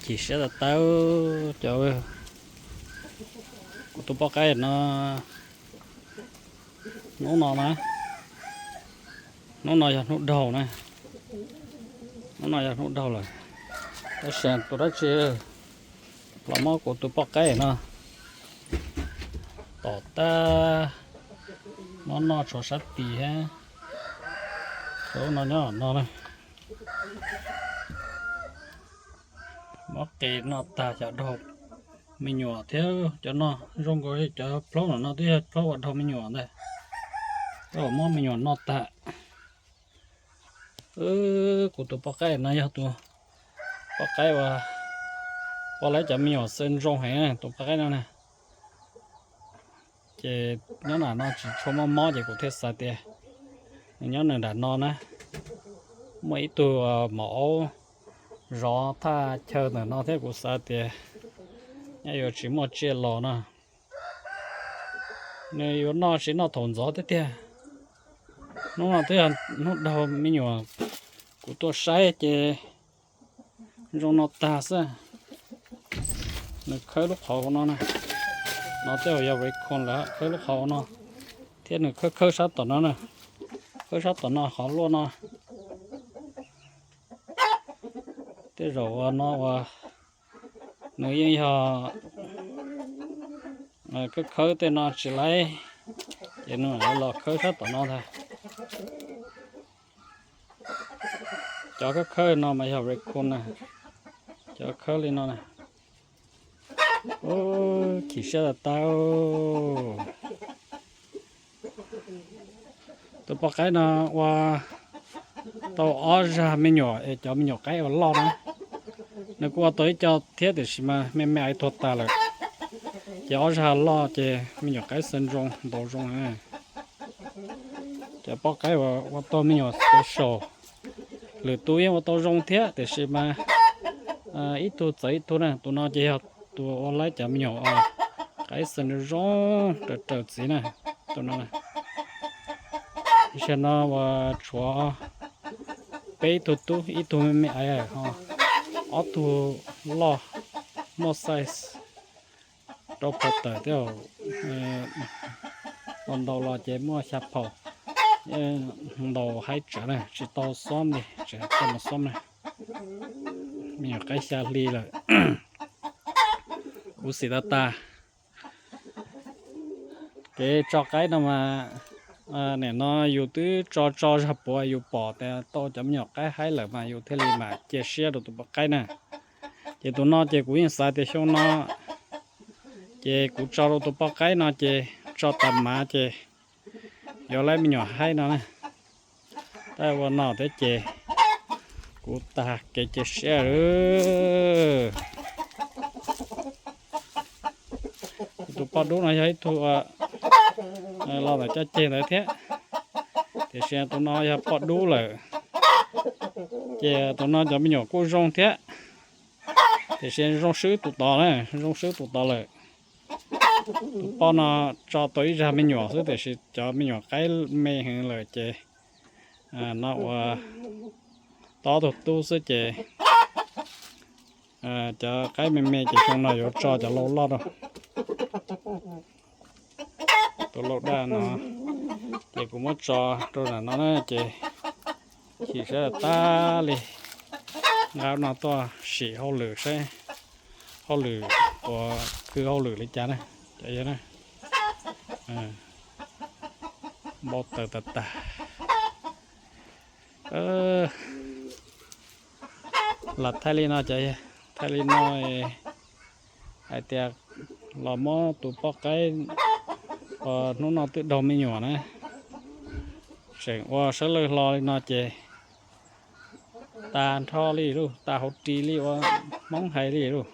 Chim siab tas tas cov, kuv tus poj qaib no, hnub no na, hnub no yog hnub daug na, hnub no yog hnub daug lawm, tab sis tus dab tsi los muab kuv tus poj qaib no tom tag, muab noj tshuav sab tis thiab, no nyob no na. Muab qe noj tag xyov daug me nyuam thiab cov no zoo nkaus li cov plaub no twb yog plaub uas daug me nyuam ntag, muab me nyuam noj tag. Kuv tus poj qaib no yog tus poj qaib uas ua lawv cov me nyuam xaw ntsoog heev, tus poj qaib no na. Ces nyob nram no tsis tshua muaj mob ces kuv thiaj xav tias nws nyob nws nram no na. Muaj ib tug maum aub zov thaj chaw ntawm no thiab kuv xav tias nyob yuav tsis muaj tsiaj los no. Nws yuav noj tsis noj thaum ntxov tiag tiag. Hnub no twb yog hnub daug me nyuam, kuv tuaj saib ces zoo no tag xwb. Nws khawb lub qhov no na, no tej zaum yog raccoon lawm, khawb lub qhov no, thiab nws khawb khawb sab tom no na, khawb sab tom no qhov luaj no. Tej zaum ua no ua nws yeej yog khawb khawb tej no tsis laib, ces nws los khawb sab tom no ntag. Cov khawb khawb no mas yog raccoon na, cov khawb li no na. Chim siab tas tas. Tus poj qaib no ua tau ob zag me nyuam es cov me nyuam qaib uas loj na, nws kuj ua tau ib co thiab tiam sis mas me me ais tuag tas lawm. Ces ob zag loj ces me nyuam qaib xaw ntsoog ntaus zoo. Cov poj qaib uas ua tau me nyuam special, lwm tus yeej ua tau zoo thiab tiam sis mas ib tug txawv ib tug na. Tus no ces yog tus ua laib cov me nyuam qaib xaw ntsoog zoo raws raws txiv na. Tus no, tam sim no uas tshuav peb tug tub, ib tug me me ais, ob tug loj muaj size rau phaum tawm thiab. Ua ntaus los ces muaj xya phaum, ntaus haib tsawv na, tsis tau xob li, tseem tau mus xob na. Me nyuam qaib xya hli lawm. Khuv xim tas tas. Kev tso qaib no mas, nim no yus twb tso tso zog puav yus pom tias tau cov me nyuam qaib haib lawm mas yus thiaj li mam cia siab rau tus poj qaib na. Ces tus no ces kuv yeej xav tias xyoo no ces kuv tso rau tus poj qaib no ces tso tas mav ces yuav laib me nyuam haib no na. Tab ua no thiab ces kuv tag kev cia siab lawm. Tus poj dub no yog ib tug los ntawm caj ceg ntawd thiab, tiam sis tus no yog poj dub lawm. Ces tus no cov me nyuam kuj zoo thiab, tiam sis zoo swb tus tod na, zoo swb tus tod lawm. Tus poj no tso tau ib zag me nyuam xwb tiam sis cov me nyuam qaib me heev lawm ces no ua tob tug tub xwb ces cov qaib me me ces xyoo no yuav tso cov lau loj rau. Tus lau daj no ces kuv muab tso rau nram no na ces chim siab tag li. Nqa no tuaj sim hauj lwm saib hauj lwm uas khw hauj lwm li cas na. Cov yog na, npau taws tas tas. Lam thaij li no ces, thaij li no hais tias los muab tus poj qaib uas hnub no twb daug me nyuam na, tseem ua sawv lawj hlo li no ces tas nrho li lauj, tas hauv ris li uas Hmoob hais li lauj.